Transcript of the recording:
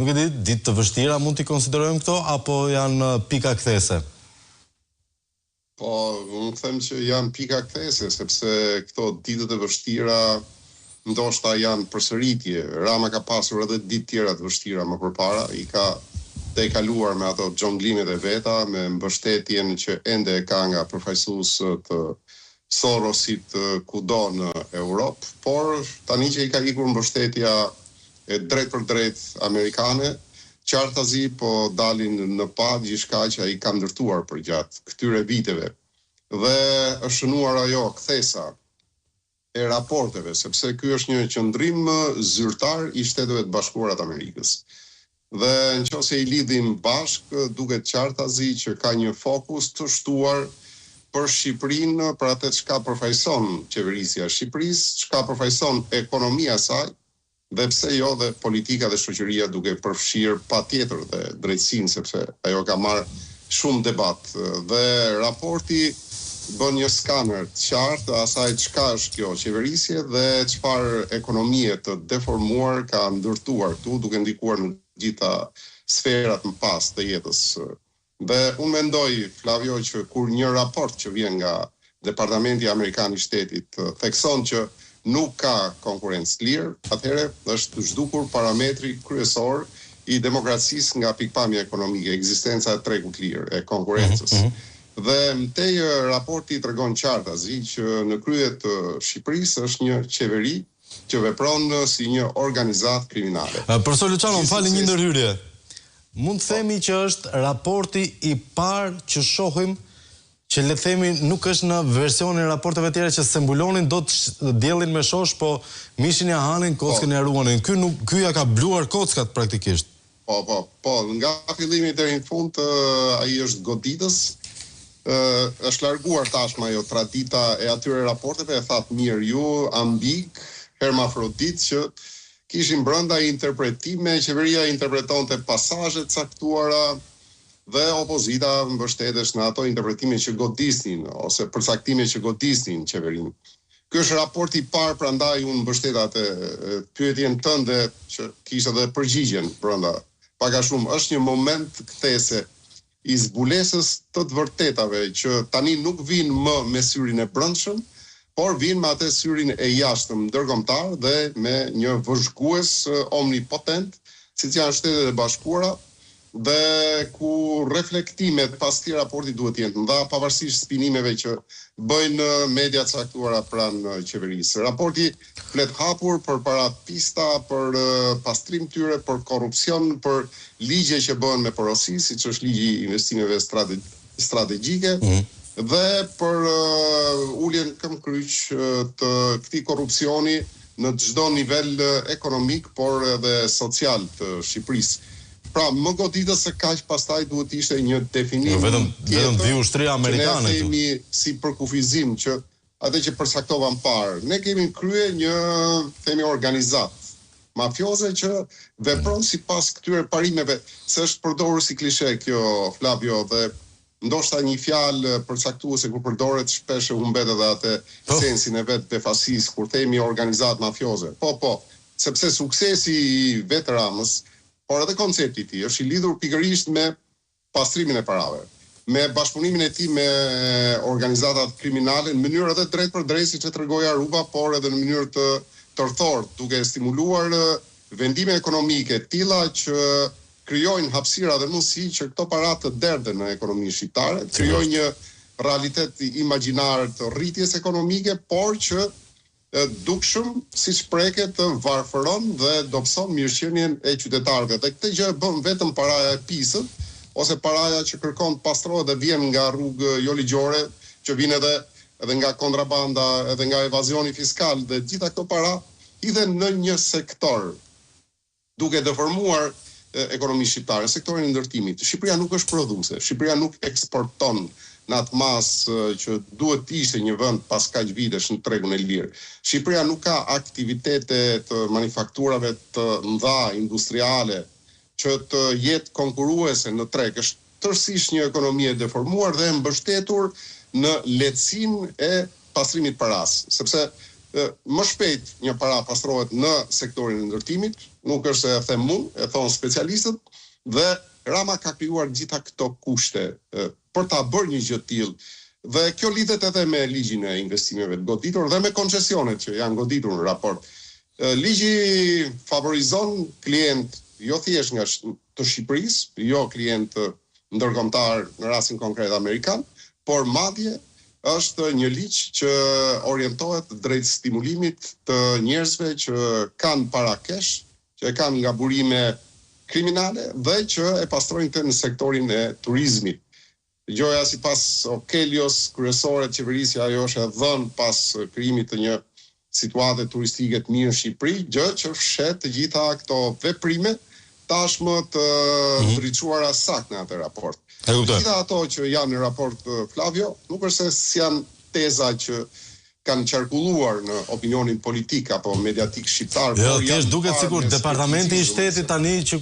Nuk e di, ditë të vështira mund t'i konsiderojmë këto apo janë pika kthese? Po, unë them që janë pika kthese, sepse këto ditët e vështira ndoshta janë përsëritje. Rama ka pasur edhe ditë tjera të vështira më përpara, i ka tejkaluar me ato xhonglimet e veta, me mbështetjen që ende e ka nga përfaqësues të Sorosit kudo në Europë, por tani që i ka ikur mbështetja e drejtpërdrejtë amerikane, qartazi po dalin në pah gjithçka që ai ka ndërtuar përgjatë këtyre viteve. Dhe është shënuar ajo kthesa e raporteve, sepse ky është një qëndrim zyrtar i Shteteve të Bashkuara të Amerikës. Dhe në qoftë se i lidhim bashkë, duket qartazi që ka një fokus të shtuar për Shqipërinë, për atë çka përfaqëson qeverisja e Shqipërisë, çka përfaqëson ekonomia e saj, dhe pse jo dhe politika dhe shoqëria duke përfshirë patjetër dhe drejtësinë sepse ajo ka marrë shumë debat dhe raporti bën një skaner të qartë të asaj çka është kjo qeverisje dhe çfarë ekonomie të deformuar ka ndërtuar këtu duke ndikuar në të gjitha sferat më pas të jetës Dhe unë mendoj, Flavio, që kur një raport që vjen nga Departamenti Amerikan i Shtetit thekson që nuk ka konkurrencë të lirë, atëherë është zhdukur parametri kryesor i demokracisë nga pikëpamja ekonomike, ekzistenca e tregut të lirë, e konkurrencës. Dhe më tej raporti tregon qartazi që në krye të Shqipërisë është një qeveri që vepron si një organizatë kriminale. Profesor Luçano, më falni një ndërhyrje. Mund të themi që është raporti i parë që shohim që le të themi nuk është në versionin e raporteve tjera që s'e mbulonin dot diellin me shoshë, po mishin ia hanin, kockën ia ruanin. Ky nuk ky ia ka bluar kockat praktikisht. Po, po, po, nga fillimi deri në fund ai është goditës. Ë është larguar tashmë ajo tradita e atyre raporteve, e thatë mirë ju, ambig, hermafrodit që Kishin brenda interpretime, qeveria interpretonte pasazhe të caktuara dhe opozita mbështetesh në ato interpretime që godisnin ose përcaktime që godisnin qeverinë. Ky është raporti i parë prandaj unë mbështeta atë pyetjen tënde që kishte edhe përgjigjen brenda. Pak a shumë është një moment kthese i zbulesës të të vërtetave që tani nuk vijnë më me syrin e brendshëm, por vijnë me atë syrin e jashtëm ndërkombëtar dhe me një vëzhgues omnipotent, siç janë Shtetet e Bashkuara, dhe ku reflektimet pas këtij raporti duhet të jenë të mëdha, pavarësisht spinimeve që bëjnë media të caktuara pranë qeverisë. Raporti flet hapur për para të pista, për pastrim të tyre, për korrupsion, për ligje që bëhen me porosi, siç është ligji i investimeve strategjike, dhe për uljen këmbëkryq të këtij korrupsioni në çdo nivel ekonomik, por edhe social të Shqipërisë. Pra, më goditës se kaq pastaj duhet të ishte një definim tjetër që ne themi si përkufizim që Atë që përcaktova më parë, ne kemi në krye një, themi, organizatë mafioze që vepron sipas këtyre parimeve, se është përdorur si klishe kjo, Flavio, dhe ndoshta një fjalë përcaktuese kur përdoret shpesh e humbet edhe atë sensin e vet befasisë kur themi organizatë mafioze. Po, po, sepse suksesi i vetë Ramës, por edhe koncepti i tij është i lidhur pikërisht me pastrimin e parave, me bashkëpunimin e tij me organizatat kriminale në mënyrë edhe drejtpërdrejtë siç e tregoi Aruba, por edhe në mënyrë të tërthortë, duke stimuluar vendime ekonomike të tilla që krijojnë hapësira dhe mundësi që këto para të derdhen në ekonominë shqiptare, të krijojnë një realitet imagjinar të rritjes ekonomike, por që dukshëm, siç preket, varfëron dhe dobëson mirëqenien e qytetarëve dhe këtë gjë e bën vetëm paraja e pisët ose paraja që kërkon të pastrohet dhe vjen nga rrugë joligjore që vijnë edhe edhe nga kontrabanda edhe nga evazioni fiskal dhe të gjitha këto para hidhen në një sektor duke deformuar ekonominë shqiptare, sektorin e ndërtimit. Shqipëria nuk është prodhuese, Shqipëria nuk eksporton në atë masë që duhet të ishte një vend pas kaq vitesh në tregun e lirë. Shqipëria nuk ka aktivitete të manifakturave të mëdha industriale që të jetë konkurruese në treg. Është tërësisht një ekonomi e deformuar dhe e mbështetur në lehtësinë e pastrimit të parasë, sepse Më shpejt një para pastrohet në sektorin e ndërtimit, nuk është se e them unë, e thonë specialistët, dhe Rama ka krijuar gjitha këto kushte për ta bërë një gjë të tillë. Dhe kjo lidhet edhe me ligjin e investimeve të goditur dhe me koncesionet që janë goditur në raport. Ligji favorizon klientë jo thjesht nga të Shqipërisë, jo klientë ndërkombëtarë, në rastin konkret amerikan, por madje është një ligj që orientohet drejt stimulimit të njerëzve që kanë para cash, që e kanë nga burime kriminale dhe që e pastrojnë këtë në sektorin e turizmit. Gjoja sipas okelios kryesore të qeverisë ajo është e dhënë pas krijimit të një situate turistike të mirë në Shqipëri, gjë që fsheh të gjitha këto veprime tashmë të mhm. ndriçuara saktë në atë raport. E kuptoj. Të gjitha ato që janë në raport Flavio, nuk është se s'janë teza që kanë qarkulluar në opinionin politik apo mediatik shqiptar, jo, por janë duket sikur departamenti i shtetit tani që.